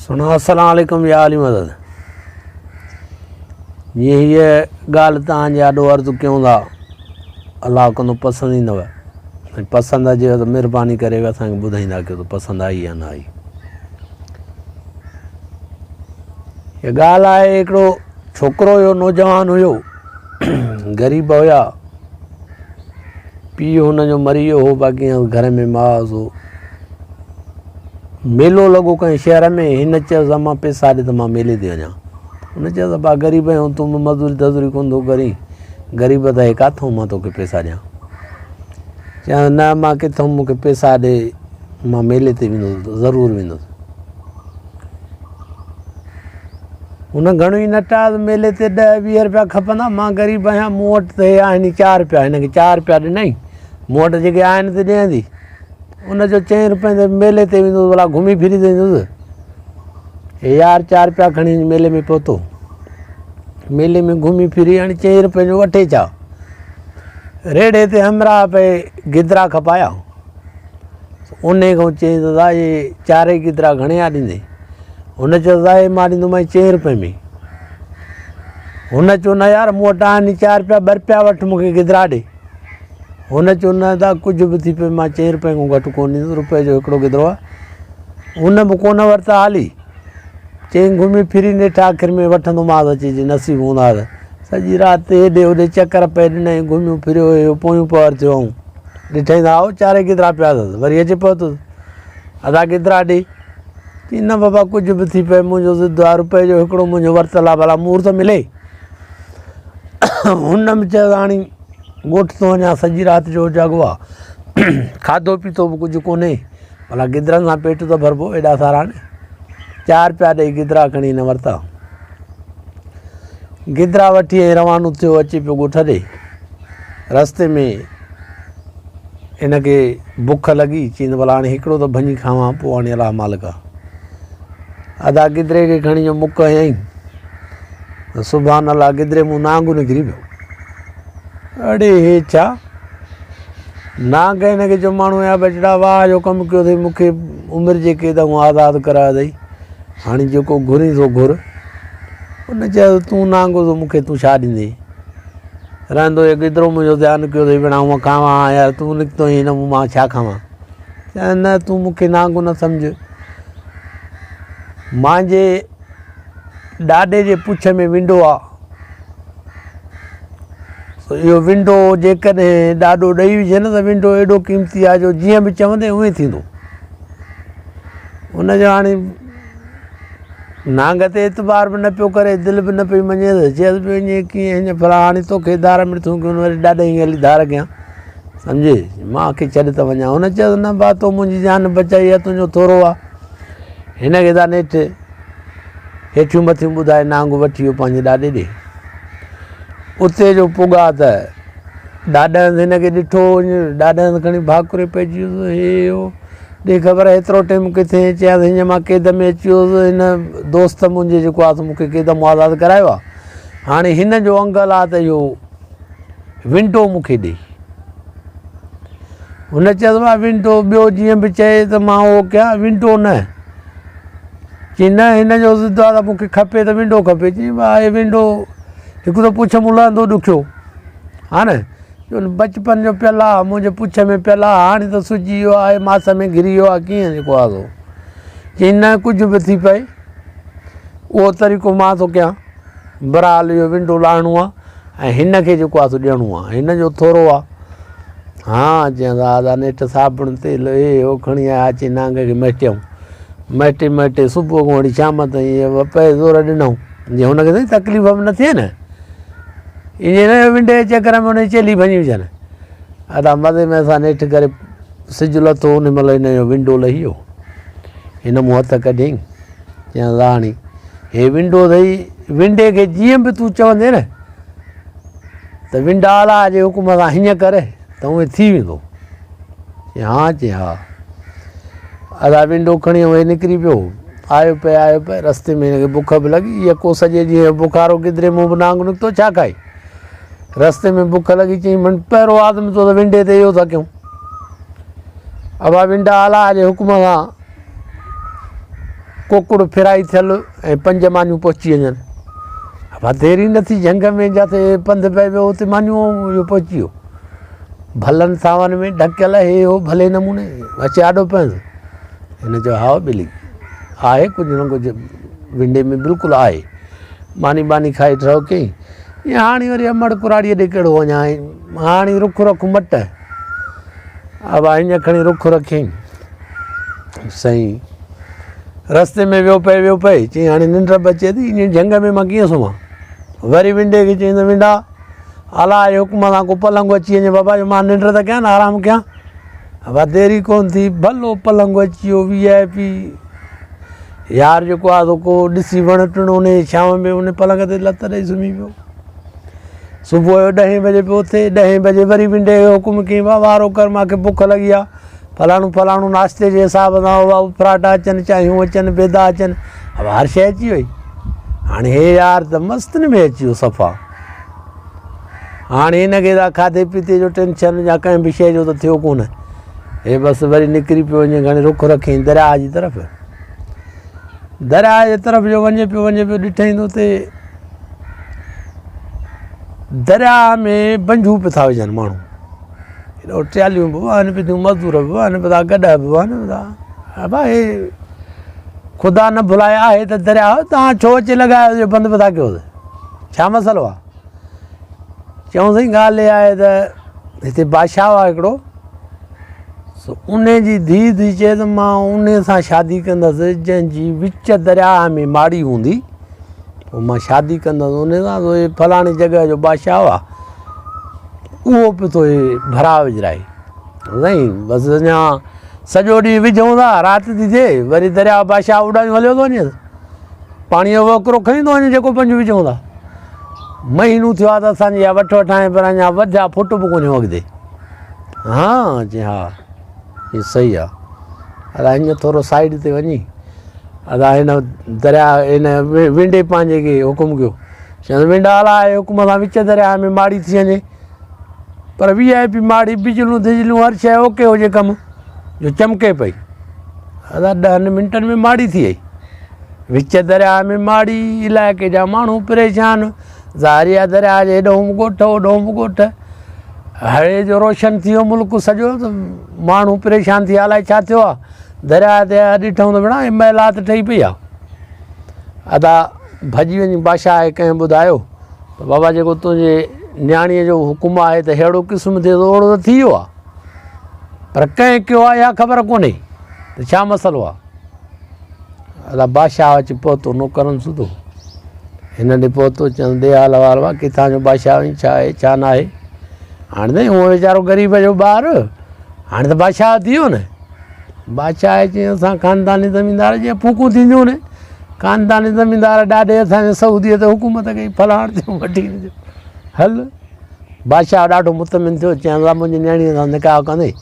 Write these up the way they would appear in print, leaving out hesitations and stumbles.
سڻو السلام عليڪم يا علي مدد جيئن هيء ڳالهه توهان جي آڏو عرض ڪيون ٿا الله ڪندو پسند ايندو ۽ پسند اچيو ته مهرباني ڪري اسان کي ٻڌائيندا ڪيو ته پسند آئي يا نه آئي هيء ڳالهه آهي هڪڙو ڇوڪرو هيو نوجوان هيو غريب هيا پيء هن جو مري ويو هو باقي گهر ۾ ماء سو ميلو لڳو ڪنهن شهر ۾ هن چيس امان پئسا ڏي ته مان ميلي تي وڃان هن چيس ابا غريب آهيون تون به مزوري تزوري ڪونه ٿو ڪرين غريب ته هي ڪاٿون مان توکي پئسا ڏيان چيائين نه امان ڪٿون مون کي پئسا ڏي مان ميلي تي ويندس ضرور ويندس هن گهڻو ئي نٽايو ته ميلي تي ڏهه ويهه روپيا کپندا مان غريب آهيان مون وٽ ته هي آهن ئي چار روپيا هن کي چار روپيا ڏنائين مون وٽ جيڪي آهن سي ڏيان ٿي ان جو چئين روپين تي ميلي تي ويندس ڀلا گهمي ڦري ته ايندس هي يار چار روپيا کڻي وڃي ميلي ۾ پهتو ميلي ۾ گهمي ڦري هاڻي چئين روپين جو وٺي ڇا ريڙهي تي همراهه پئي گدرا کپايا انهيء کان چيائين ته دادا اهي چارئي گدرا گهڻي آ ڏيندين؟ هن چيو دادا اهي مان ڏيندومانء چئين روپين ۾. هن چيو نه يار مون وٽ آهن ئي چار روپيا ٻه روپيا وٺ مون کي گدرا ڏي. هن چيو نه دادا ڪجهه به ٿي پوي مان چئين روپين کان گهٽ ڪونه ڏيندس روپئي جو هڪڙو گدرو آهي. هن به ڪونه ورتا هالي. چئين گهمي ڦري نيٺ آخر ۾ وٺندومانس اچي جي نصيب هوندا ته. سڄي رات هيڏي هوڏي چڪر پئي ڏنائين گهميو ڦريو هيو پويون پهر ٿيو ۽ ڏٺائين ته هائو چارئي گدرا پيا اٿس. وري اچي پهتس. ادا گدرا ڏي. چيائين نه بابا ڪجهه به ٿي پئي منهنجو ضد آ روپئي جو هڪڙو منهنجو ورتل آ ڀلا مور ته ملي. هن به چيو ته هاڻي ڳوٺ ٿو وڃان سڄي رات جو اوجاڳو آ کاڌو پيتو به ڪجهه ڪونهي ڀلا گدرن سان پيٽ ته ڀربو ايڏا سارا نه چار روپيا ڏئي گدرا کڻي هن ورتا. گدرا وٺي ۽ روانو ٿيو اچي پيو ڳوٺ ڏي. رستي ۾ هن کي بک لڳي، چيائين ته ڀلا هاڻي هڪڙو ته ڀڃي کاوان پوء هاڻي الله مالڪ آ. ادا گدري کي کڻي جو مڪ هنيائين ته سبحان الله گدري مون نانگ نڪري پيو. اڙي هي ڇا؟ نانگ هن کي چيو ماڻهو يا ٻچڙا واهه جو ڪم ڪيو اٿئي مون کي عمر جي قيد کان آزاد ڪرايو اٿئي هاڻي جيڪو گهرين سو گهر. ان چيو ته تون نانگ سو مون کي تون ڇا ڏيندين؟ رهندو هي گدرو منهنجو ڌيان ڪيو اٿئي ڀيڻا هونء کاوان ها يار تون نڪتو آهين هن مون مان ڇا کاوان؟ چيائين نه تون مون کي نانگ نه سمجهه مانجي ڏاڏي جي پڇ ۾ ونڊو آ سو اهو ونڊو جيڪڏهن ڏاڏو ڏئي وجهي نه ته ونڊو ايڏو قيمتي آ جو جيئن به چوندين اونئين ٿيندو ان جو هاڻي نانگ تي اعتبار به نه پيو ڪري، دل به نه پئي مڃيس، چيس پيو ائين ڪيئن هيئن ڀلا هاڻي توکي ڌار مڙٿون ڪيون وري ڏاڏي ائين هلي ڌار ڪيان سمجهي مان کي ڇڏ ته وڃان هن چيس نه با تو منهنجي جان بچائي آهي تنهنجو ٿورو آهي هن کي ته نيٺ هيٺيون مٿيون ٻڌائي نانگ وٺي ويو پنهنجي ڏاڏي ڏي اتي جو پڳا ته ڏاڏهنس هن کي ڏٺو ڏاڏهنس کڻي ڀاڪري پئجي ويس هي هو ڏي خبر هيترو ٽيم ڪٿي هئين؟ چيائينس هينئر مان قيد ۾ اچي ويو هوس، هن دوست منهنجي جيڪو آهي سو مون کي قيد مان آزاد ڪرايو آهي، هاڻي هن جو انگل آهي ته اهو ونڊو مون کي ڏي. هن چيس ڀاء ونڊو ٻيو جيئن به چئي ته مان اهو ڪيان، ونڊو نه. چي نه هن جو ضد آهي ته مون کي کپي ته ونڊو کپي. چي ڀاء هي ونڊو هڪ ته پڇ مون لهندو ڏکيو ها نه. بچپن جو پيل آ، منهنجي پڇ ۾ پيل آ، هاڻي ته سجي ويو آهي، ماس ۾ گهري ويو آ، ڪيئن جيڪو آ سو. چيائين نه ڪجهه به ٿي پئي، اهو طريقو مان ٿو ڪيان. بهرحال اهو ونڊو لاهڻو آ ۽ هن کي جيڪو آ سو ڏيڻو آ، هن جو ٿورو آ. ها چيائين ته ادا نيٺ صابڻ تيل هي هو کڻي آيا، اچي نانگ کي مهٽيائون. مهٽي مهٽي صبح کان وٺي شام تائين پئي زور ڏنائون، جيئن هن کي سائين تڪليف به نه ٿئي نه. ائين نه جو ونڊي جي چڪر ۾ ان جي چيلهي ڀڃي وجهن. ادا مزي ۾ اسان نيٺ ڪري سج لٿو ان مهل هن جو ونڊو لهي ويو. هن مون هٿ ڪڍيائين. چيائين راڻي هي ونڊو اٿئي ونڊي کي جيئن به تون چوندين نه ته ونڊا الله جي حڪم سان هيئن ڪر ته اونئين ٿي ويندو. چيائين ها چيائين ها. ادا ونڊو کڻي اهي نڪري پيو. آيو پئي آيو پئي رستي ۾ هن کي بک به لڳي. يڪو سڄي ڏينهن جو بکارو گدري منهن به نانگ نڪتو ڇا کائي. رستي ۾ بک لڳي چيائين من پهرو آدم ٿو ته ونڊي تي اهو ٿا ڪيون. ابا ونڊا الله جي حڪم سان ڪوڪڙ فرائي ٿيل ۽ پنج مانيون پهچي وڃن. ابا دير ئي نه ٿي جهنگ ۾ جاٿي پنڌ پئي ويو اتي مانيون اهو پهچي ويو. ڀلن ساون ۾ ڍڪيل هي هو ڀلي نموني اچي آڏو پيس. هن چيو هائو ٻلي آهي ڪجهه نه ڪجهه ونڊي ۾ بلڪل آهي. ماني ٻاني کائي ٺهو ڪيائين. ائين هاڻي وري امڙ ڪراڙيء ڏي ڪهڙو وڃان هاڻي رک رک مٽ. ابا ائين کڻي رک رکيائين. سائين رستي ۾ ويو پئي ويو پئي چيائين هاڻي ننڊ به اچي ٿي ائين جهنگ ۾ مان ڪيئن سمهان وري ونڊي کي چيائين ته ونڊا الله جي حڪم سان ڪو پلنگ اچي وڃي بابا جو مان ننڊ ته ڪيان نه آرام ڪيان ابا دير ئي ڪون ٿي ڀلو پلنگ اچي ويو وي آء پي يار جيڪو آ سو ڪو ڏسي وڻ ٽڻ ان ڇانو ۾ ان پلنگ تي لت ڏئي سمهي پيو صبح جو ڏهين بجي پيو اٿي ڏهين بجي وري ونڊي کي حڪم ڪيائين بابا وارو ڪر مانکي بک لڳي آ فلاڻو فلاڻو ناشتي جي حساب سان اها اڦراٽا اچن چانهيون اچن بيدا اچن هر شيء اچي وئي هاڻي هي يار ته مستن ۾ اچي ويو صفا هاڻي هن کي ته کاڌي پيتي جو ٽينشن يا ڪنهن به شيء جو ته ٿيو ڪونه هي بس وري نڪري پيو وڃي گهڻي رخ رکيائين درياهه جي طرف درياهه جي طرف جو وڃي پيو وڃي پيو ڏٺائين ته اتي درياهه ۾ بنجو پيا ٿا وجهن ماڻهو هيڏو ٽياليون به وهن پيون ٿيون مزدور به وهن پيا ٿا گڏهه به وهن پيا ٿا ابا هي خدا نه ڀلائي آهي ته درياهه تان ڇو اچي لڳايو جو بند پيا ٿا ڪيو ڇا مسئلو آهي چئون سائين ڳالهه اها آهي ته هتي بادشاهه آهي هڪڙو سو ان جي ڌيء ٿي چئي ته مان ان سان شادي ڪندس جنهن جي وچ درياهه ۾ ماڙي هوندي پوء مان شادي ڪندس ان سان سو هي فلاڻي جڳهه جو بادشاهه آهي اهو پيو ٿو هي ڀراء وجهرائي سائين بس اڃا سڄو ڏينهن وجهون ٿا رات ٿي ٿئي وري درياء بادشاهه اڏايون هليو ٿو وڃي پاڻيء جو وهڪرو کڻي ٿو وڃي جيڪو پنج وجهون ٿا مهينو ٿيو آهي ته اسان جي اها وٺ وٺان پر اڃا وڌيا ڦٽ به ڪونهي اڳتي ها چي ها هي صحيح آهي ادا هيئن ٿورو سائيڊ تي وڃي ادا هن درياء هن ونڊي پنهنجي کي حڪم ڪيو چيائين ونڊا الا آهي حڪم سان وچ درياء ۾ ماڙي ٿي وڃي پر وي آء پي ماڙي بجليون ڌجليون هر شيء اوڪي هجي ڪم جو چمڪي پئي ادا ڏهن منٽن ۾ ماڙي ٿي وئي وچ درياء ۾ ماڙي علائقي جا ماڻهو پريشان ظاهري آ درياء جي هيڏو به ڳوٺ هوڏو به ڳوٺ هڙي جو روشن ٿي ويو ملڪ سڄو ته ماڻهو پريشان ٿي ويا الائي ڇا ٿيو آ درياء تي ڏٺائون ته ڀيڻا هي محلات ٺهي پئي آ ادا ڀڄي وڃي بادشاهه کي ڪنهن ٻڌايو ته بابا جيڪو تنهنجي نياڻيء جو حڪم آهي ته ههڙو قسم ٿئي ٿو اهڙو ته ٿي ويو آ پر ڪنهن ڪيو آ اها خبر ڪونهي ته ڇا مسئلو آ ادا بادشاهه اچي پهتو نوڪرن سوڌو هن ڏي پهتو چيائين ڏي حال احوال وا ڪٿان جو بادشاهه آهين ڇا آهي ڇا نه آهي هاڻي ته هونء ويچارو غريب جو ٻار هاڻي ته بادشاهه ٿي ويو نه بادشاهه چيائين اسان خانداني زميندار جي ڦوڪون ٿينديون نه خانداني زميندار ڏاڏي اسان جي سعوديء تي حڪومت ڪئي فلاڻ ٿيو وٺي ٿيو هل بادشاهه ڏاڍو مطمئن ٿيو چيائين منهنجي نياڻيء سان نڪاح ڪندين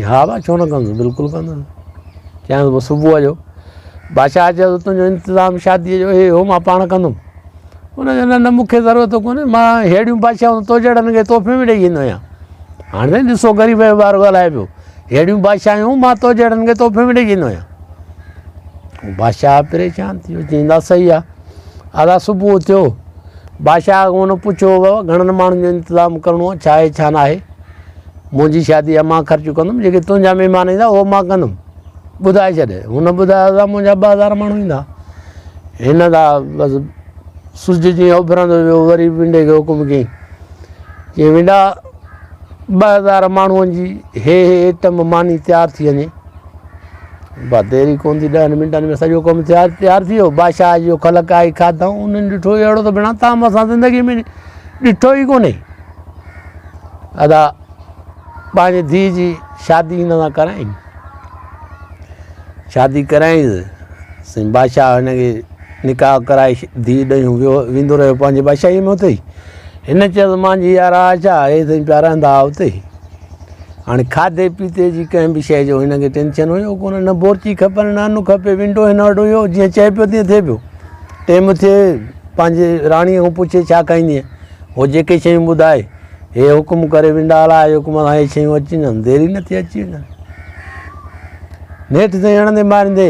ها با ڇو نه ڪندس بلڪل ڪندس چيائينس پوء صبح جو بادشاهه چيو ته تنهنجو انتظام شاديء جو هي هو مان پاڻ ڪندم هن چيو نه نه مون کي ضرورت ڪونهي مان ههڙيون بادشاهون تو جهڙن کي تحفي ۾ ڏئي ايندو آهيان هاڻي سائين ڏسو غريب جو ٻار ڳالهائي پيو ههڙيون بادشاهيون مان تو جهڙن کي تحفي ۾ ڏئي ايندو آهيان بادشاهه پريشان ٿي ويو چيندا صحيح آهي ادا صبح ٿيو بادشاهه کان هن پڇيو بابا گهڻن ماڻهن جو انتظام ڪرڻو آهي ڇا آهي ڇا نه آهي منهنجي شادي آهي مان خرچ ڪندم جيڪي تنهنجا مهمان ايندا اهو مان ڪندم ٻڌائي ڇڏ هن ٻڌايو ته منهنجا 2000 ماڻهو ايندا هن دا بس سج جيئن اڀرندو ويو وري ونڊي کي حڪم ڪيائين چي ونڊا 2000 ماڻهن جي هي هي ايٽم ماني تيار ٿي وڃي با دير ئي ڪون ٿي ڏهن منٽن ۾ سڄو ڪم تيار تيار ٿي ويو بادشاهه جو خلق آئي کاڌائون انهن ڏٺو اهڙو ته بنا تام اسان زندگي ۾ ڏٺو ئي ڪونهي ادا پنهنجي ڌيء جي شادي هن سان ڪرائين شادي ڪرائينس سائين بادشاهه هن کي نڪاح ڪرائي ڌيء ڏيون ويو ويندو رهيو پنهنجي بادشاهي ۾ اتي ئي هن چيس مانجي يار آ ڇا هي سائين پيا رهندا هئا اتي ئي هاڻي کاڌي پيتي جي ڪنهن به شيء جو هن کي ٽينشن هيو ڪونه نه بورچي کپن نه ان کپي ونڊو هن وٽ هيو جيئن چئي پيو تيئن ٿئي پيو ٽيم ٿئي پنهنجي راڻيء کان پڇي ڇا کائيندينء هو جيڪي شيون ٻڌائي هي حڪم ڪري ونڊا الله جي حڪم سان هي شيون اچي وڃن دير ئي نه ٿي اچي وڃن نيٺ سائين هڻندي ماريندي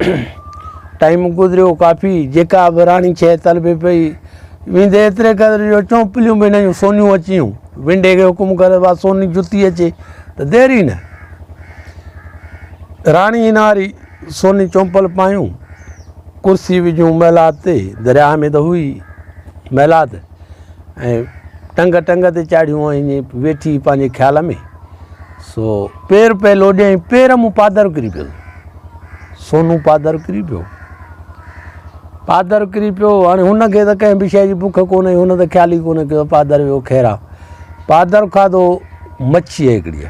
ٽائيم گذريو ڪافي، جيڪا به راڻي شيء طلبي پئي، ويندي ايتري قدر جو چونپليون به هن جون سونيون اچي ويون. ونڊي کي حڪم ڪري ڀا سوني جتي اچي ته دير ئي نه. راڻي هن واري سوني چونپل پايون، ڪرسي وجهون محلات تي، درياهه ۾ ته هئي محلات ۽ ٽنگ ٽنگ تي چاڙهيون ۽ ائين ويٺي پنهنجي خيال ۾، سو پير پئي لوڏيائين، پير مون پادر ڪري پيو. سونو پادر ڪري پيو. پادر ڪري پيو، هاڻي هن کي ته ڪنهن به شيء جي بک ڪونه هئي، هن ته خيال ئي ڪونه ڪيو، پادر ويو خير آ. پادر کاڌو مڇيء هڪڙيء.